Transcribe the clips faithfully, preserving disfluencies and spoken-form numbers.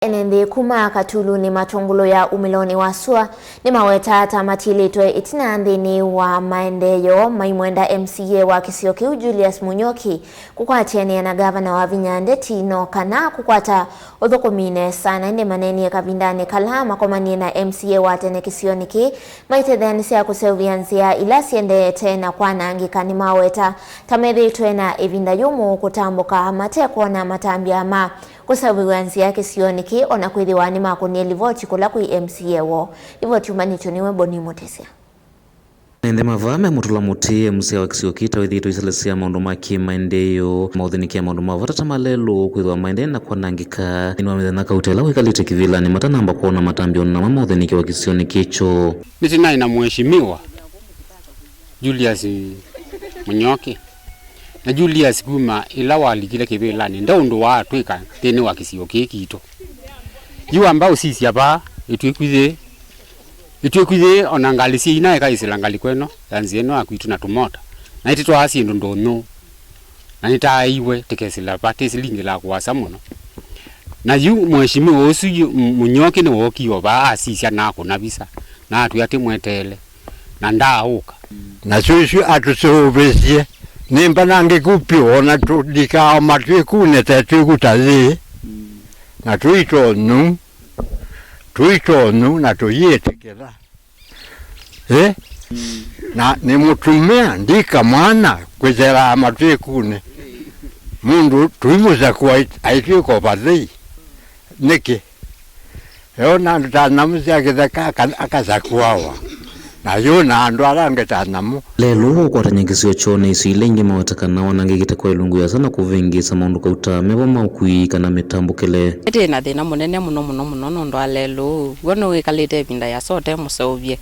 Ene nthĩ kuma Katulunĩ Matũngũlũ ya umĩlonĩ wa sua nĩmawetaa ta matilĩtwe ĩtina nthĩnĩ wa maendeeo maimwenda M C A wa kĩsio kĩu Julius Mũnyoki kũkwatĩanĩa na ngavana Wavinya Ndeti no kana kũkwata ũthũkũmi nesa, na ĩndĩ maneenie kavindanĩ kala makomanie na M C A wa tene kĩsionĩ kĩĩ maitetheanĩsya kũseũvya nzĩa ila syendeete na kwanangĩka. Nĩmaweta ta methĩĩtwe na ĩvinda yũmũ kũtambũka matekwona matambya ma kũseũvĩw'a nzĩa kĩsionĩ kĩĩ, o na kwĩthĩwa nĩmakũnie livoti kũla kwĩ M C A woo. Livoti yumanĩtw'e nĩwe Boni Mũtĩsya. Ene nthĩ mavaa memũtũla mũtĩ M C A wa kĩsio kĩĩ ta wĩthĩĩtwe aiselesya maũndũ ma kĩ-maendeeo, maũthĩnĩkĩa maũndũ ma vata ta malelũ kwĩthĩwa maendee na kwanangĩka nthĩnĩ wa mĩthenya kauta ĩla wĩkalĩte kĩvĩlanĩ matanamba kwona matambya o na amwe ma ũthĩnĩkyo wa kĩsionĩ kĩĩ kyoo. Nĩtinaĩ na Mheshimiwa Julius Mũnyoki. Na Julius kuma ĩla walikile kĩvĩlanĩ, nde ũndũ waatwĩka nthĩnĩ wa kĩsio kĩĩ kitũ. Yu wamba ũsisya vaa, ĩtw'ĩku yĩĩ, ĩtw'ĩku yĩĩ, o na ngalĩ syĩ ina ĩkaĩsĩla ngalĩko ĩno ya nzĩa ĩno ya kwitũ na tũmota. Na ĩtĩtwaa syĩndũ ndũnyũ. Na nĩtaaĩiwe tĩkesĩla vaa, tĩsilingĩlaa kũasa mũno. Na yu Mheshimiwa ũsu yu, M-, Mũnyoki nĩwookie o vaa asisya na akũna visa, na atwĩa tĩmweteele. Na ndaaũka. Na syũsyu atũseũvĩsye nĩ mbanangĩku vyũ, o na tũ-, ndikaoma tw'ĩkunĩ ta ĩtw'ĩku ta yĩĩ, na tũitonyũ, tũitonyũ na tũyĩtĩkĩla. Ĩ? Na nĩ mũtumĩa, ndika mwana kwĩthelaa matw'ĩkunĩ. Mũndũ tũimũsakũa aitw'ĩka ũvathei. Nĩkĩ? Eona andũ ta nyamũ sya kĩtheka aka-, akasakũawa. Na yu na andũ ala angĩ ta nyamũ. Lelũ ũkwatany'a kĩsio kyoo na isio ila ingĩ maweta kana wanangĩkĩte kwa ilungu yasa na kũvĩngĩĩsa maũndũ kauta mevo ma ũkui kana mĩtambũkĩle. Nĩtĩ na thĩna mũnene mũno mũno mũno nũndũ wa lelũ ũũ. W'o nĩwĩkalĩte ĩvinda yasa ũte mũseũvye.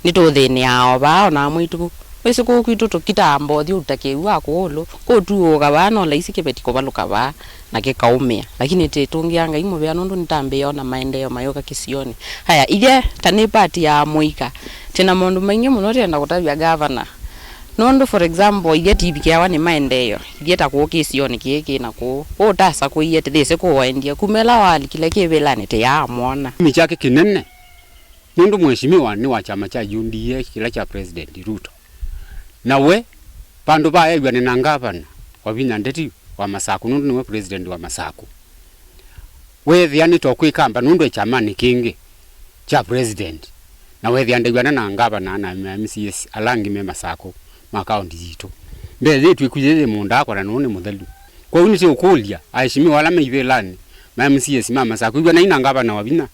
Nĩtũthĩnĩaa o vaa o na amwe itũ. Wĩsĩ kũũ kwitũ tũkitaa mbothi ũta kĩw'ũ wa kũũlũ. Kũu tu ũũka vaa no laisi kĩveti kũvalũka vaa. Na kĩkaũmĩa. Lakini tĩ tũngĩa Ngai mũvea nũndũ nĩtambĩĩa ona maendeeo mayũka kĩsionĩ. Haya, ithyĩ ta nĩ party ya mũika, twĩ na maũndũ maingĩ mũno twenda kũtavya gavana. Nũndũ, for example, ithyĩ tivikĩawa nĩ maendeeo, ithyĩ ta kũũ kĩsionĩ kĩĩ kĩ na kũũ. Ũũ ũtasakũie tĩthĩsĩ kũũ waendie. Kuma ĩla walikile kĩvĩlanĩ tĩyaamwona. Kĩtumi kyake kĩnene, nũndũ mheshimiwa nĩ wa kyama kya U D A kĩla kya President Ruto. Na we, vandũ va ew'ane na ngavana Wavinya Ndeti wa Masakũ, nũndũ nĩwe president wa Masakũ. Weethĩa nĩ ta ũkwĩkamba nũndũ e kyamanĩ kĩngĩ kya president, na weethĩa ndew'ana na ngavana na ma M C As ala angĩ me Masakũ ma kaũnti yitũ. Mbee yĩtw'ĩku yĩĩ yĩ mũũnda wakwa na nũũ nĩ mũthelu. Kwoou nĩtũũkũlya aheshimiwa ala me ivĩlanĩ, ma M C As ma Masakũ, ĩw'anai na ngavana Wavinya,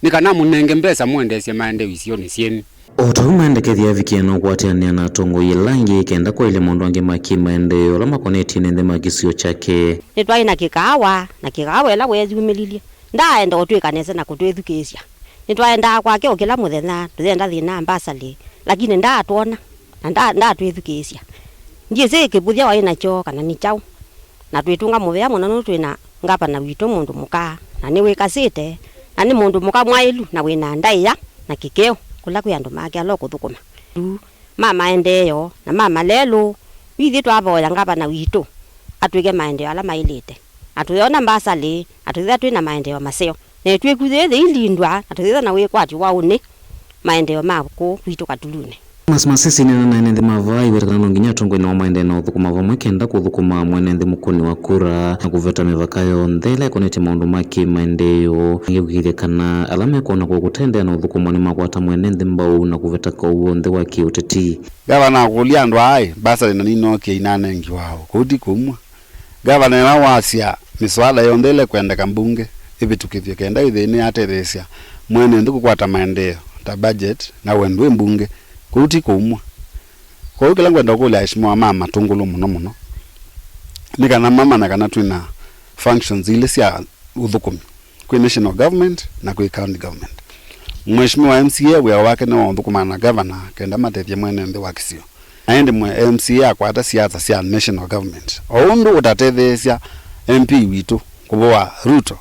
nĩ kana amũnenge mbesa mũendeesye maendeeo isionĩ syenyu. O ta ũu maendekethya avikĩe na ũkwatĩanĩa na atongoi ĩla angĩ kenda kwaĩlya maũndũ angĩ ma kĩ-maendeeo ala makonetye nĩ nthĩ ma kĩsio kyake. Nĩtwaĩ na kĩkaawa, na kĩkaawa ĩla weeyumĩlilye. Ndaaenda ũtwĩka nesa na kũtwĩthukĩĩsya. Nĩtwaendaa kwake o kĩla mũthenya, tũyenda thĩna mbasali, lakini ndaatwona, na nda-, ndaatwĩthukĩĩsya. Ndyĩsĩ kĩvũthya waĩ nakyo kana nĩ kyaũ. Na twĩtũnga mũvea mũno nũndũ twĩ na ngavana witũ mũndũ mũka, na nĩwĩkasĩte, na nĩ mũndũ mũka mwaĩlu, na wĩ na ndaĩa na kĩkeo kũla kwĩ andũ make ala ũkũthũkũma. Yu ma maendeeo na ma malelũ, yu ithyĩ twavoya ngavana witũ atwĩke maendeeo ala maĩlĩte, na tũyona mbasalĩ, na tũyĩthĩa twĩ na maendeeo maseo. Na ĩtw'ĩku yĩĩ yĩilindwa, na tũyĩthĩa na wĩkwatyo wa ũnĩ maendeeo ma kũũ kwitũ Katulunĩ. Thomas Masisi nĩnena na ene nthĩ ma vaa iweta kana no nginya atongoi nao maendee na ũthũkũma vamwe kenda kũthũkũma mwene nthĩ mũkũni wa kura na kũveta mĩvaka yonthe ĩla ĩkonetye maũndũ ma kĩ-maendeeo, angĩ kũkĩĩthya kana ala mekwona kũũ kũtendea na ũthũkũmwa nĩmakwata mwene nthĩ mbau na kũveta kau w'onthe wa kĩ-ũteti. Ngavana akũlya andũ aa, ĩ, mbasali na ninookie inanengiwa ũ? Kũu ti kũmwa. Ngavana nĩwe wasya mĩswada yonthe ĩla ĩkwendeka mbunge ĩvĩtũkĩthw'e kenda ĩthĩe nĩyatetheesya mwene nthĩ kũkwata maendeeo ta budget na wendũ wĩ mbunge. Kũu ti kũmwa. Kwoou kĩla ngwenda kũlya aheshimiwa ma Matũngũlũ mũno mũno nĩ kana mamanya kana twĩ na functions ilĩ sya ũthũkũmi. Kwĩ national government na kwĩ county government. Mheshimiwa M C A wĩa wake nĩ wa ũthũkũmana na governor kenda matethye mwene nthĩ wa kĩsio. Na ĩndĩ mwe M C A akwata siasa sya national government. O ũndũ ũtatetheesya M P witũ kũvũa Ruto,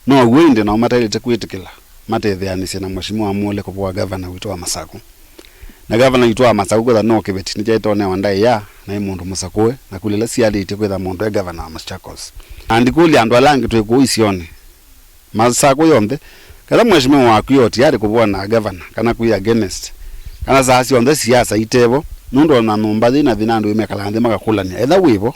now'o ĩndĩ nao mataĩlĩte kwĩtĩkĩla matetheanĩsye na Mheshimiwa Amole kũvũa governor witũ wa Masakũ. Na gavana witũ wa Masakũ kwĩtha no kĩveti nĩkyaĩtonewa ndaĩa, naĩ mũndũ mũsakũe, na kula ila sialĩtye kwĩtha mũndũ e gavana wa Machakos. Na ndikũlya andũ ala angĩ twĩ kũu isionĩ, Masakũ yonthe, ketha mheshimiwa waku yo tayari kũvũana na gavana kana kwĩ against, kana saa syonthe siasa itevo, nũndũ ona nyũmba yĩ na thĩna andũ mekalaa nthĩ makakũlany'a. Etha wĩvo,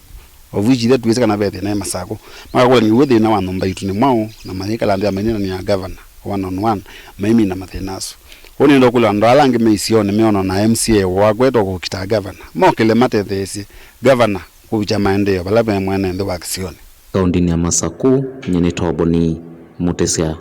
of which ithe twĩsĩ kana ve thĩna e Masakũ, makakũlany'a w'o thĩna wa nyũmba itũ nĩ mwaũ, na mayĩkala nthĩ ya maineenanĩa na gavana one on one, maimina mathĩna asu. Kwoou nĩenda ũkũlya andũ ala angĩ me isionĩ meona na M C A wakwetwa kũkita gavana, mokĩle matetheesye gavana kũvikya maendeeo vala ve mwene nthĩ wa kĩsionĩ. Kaũndĩnĩ ya Masakũ, nyie nĩ Toboni Mũtĩsya.